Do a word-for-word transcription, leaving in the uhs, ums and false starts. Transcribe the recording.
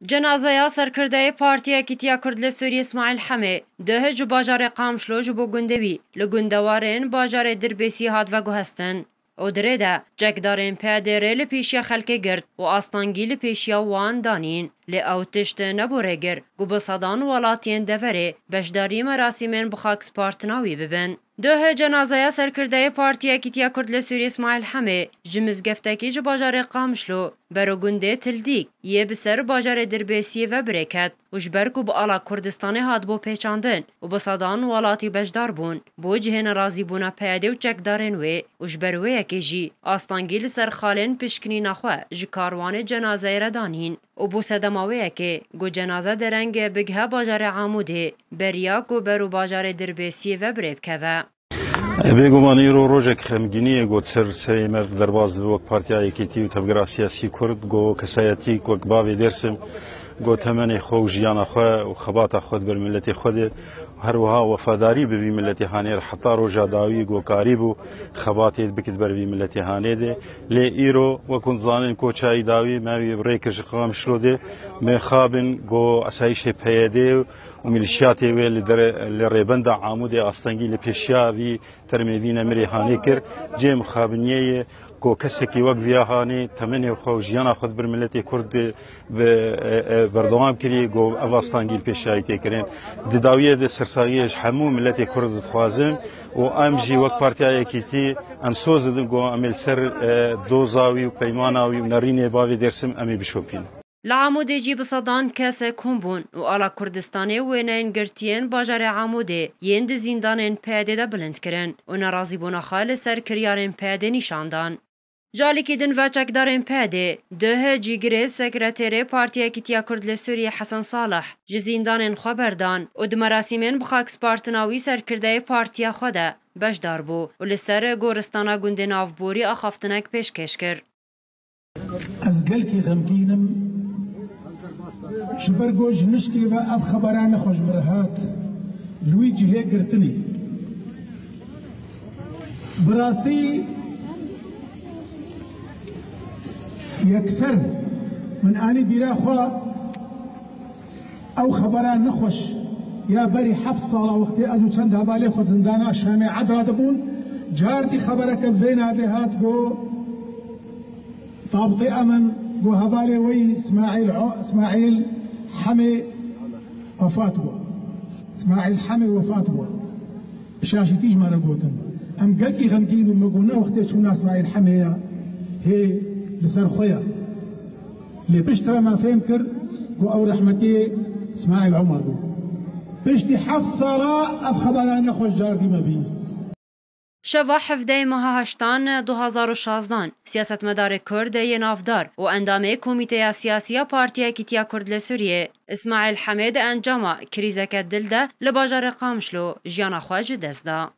Cenazeya serkirdeyê Partiya Yekîtiya Kurd li Sûriyê Îsmaîl Hemê, duh ji bajarê Qamişlo ji bo gundê wî li gundewarên bajarê Dirbêsiyê hat veguhestin. Û di rê de çekdarên P Y D'ê rê li pêşiya xelkê girt û astengî li pêşiya wan danîn. Lê ew tişt nebû rêgir ku bi sedan welatiyên deverê beşdarî merasîmên bi xakspartina wî bibin. Duh cenazeya serkirdeyê Partiya Yekîtiya Kurd li Sûriyê Îsmaîl Hemê ji mizgeftekî ji bajarê Qamişlo bero gundê Tildîk yê bi ser bajarê Dirbêsiyê ve bi rê ket û ji ber ku bi ala Kurdistanê hatibû pêçandin û bi sedan welatî beşdar bûn, bo cihê nerazîbûna P Y D'ê û çekdarên wê û ji ber wê yekê jî astengî li ser xalên pişkinîna xwe ji karwanê cenazeyê re danîn. Û bo sedema wê yekê ku cenaze dereng bigihe bajarê Amûdê, beriya ku bero bajarê Dirbêsiyê ve bi rê bikeve. Bêguman îro rojek xemgînî ye ku ser serê me derbas dibe wek Partiya Yekîtî û Tevgera Siyasî Kurd, ku kesayetîk wek bavê Dêrsim, ku temenê xwe û jiyana xwe û xebata xwe di ber miletê xwe de, her wiha wefadarî bi vî miletê hanê re heta roja dawî ku karîbû xebatê bikit ber vî miletê hanê de. Lê îro, wek hûn dizanin, koça wî dawî me wî rê kir ji Qamişlo de, me xabin ku esayîşê P Y D û milîşiyatê wê li dere, li rêbenda Amûdê astengî li pêşiya vî termê vî nemirê hanê kir. Cihê mixabiniyê ye ku kesekî wek viya hanê temenê xwe û jiyana xwe di ber miletê Kurd de bi, e, e, berdewam kirî, ku ev astengî li pêşiya wî tê kirin. Di dawiyê de sersaxiyê ji hemû miletê Kurd dixwazim û em jî wek Partiya Yekîtî em soz didin ku em ê li ser, e, doza wî û peymana wî û nerînê bavê Dêrsim em ê bişopînin. Li Amûdê jî bi sedan kes kom bûn û ala Kurdistanê wêneyên girtiyên bajarê Amûdê yên di zîndanên P Y D'ê de bilind kirin û nerazîbûna xwe li ser kiryarên P Y D'ê nîşan dan. Ji alîkî din ve çekdarên P Y D'ê, duh cîgirê sekreterê Partiya Yekîtiya Kurd li Sûriyê Hesen Salih ji zîndanên xwe berdan û di merasîmên bi xakspartina wî serkirdeyê partiya xwe de beşdar bû û li ser goristana gundê navborî axaftinek pêşkêş kir. Ez gelkî xemgîn im, ji ber ku ji nişkê ve ev xebera nexweş bi re hat, li wî cihê girtinê. Bi rastî yekser min anî bîra xwe ew xebera nexweş ya berî heft sala wextê ez û çend hevalê xwe zindana Şamê Edra dibûn, cardî xebereke vê navê hat ku Dabitê emin ku hevalê wê yî Smaîl O-, Smaîl Hemê wefat bû. Smaîl Hemê wefat bû. Bi şaşîtî ji me re gotin. Em gelkî xemgîn bûn, me got ne wextê çûna Smaîl Hemê ye, hê li ser xwe ye. Lê piştre me fêm kir ku ew rehmetî Smaîl Omer bû. Piştî heft sala ev xebera nexweş cardî me bihîst. Şeva hevdehê meha heştan du hazar û şazdan, siyasetmedarê Kurd yê navdar û endamê Komîteya Siyasî ya Partiya Yekîtiya Kurd li Sûriyê, Îsmaîl Hemê di encama krîzeke dil de li bajarê Qamişlo jiyana xwe ji dest da.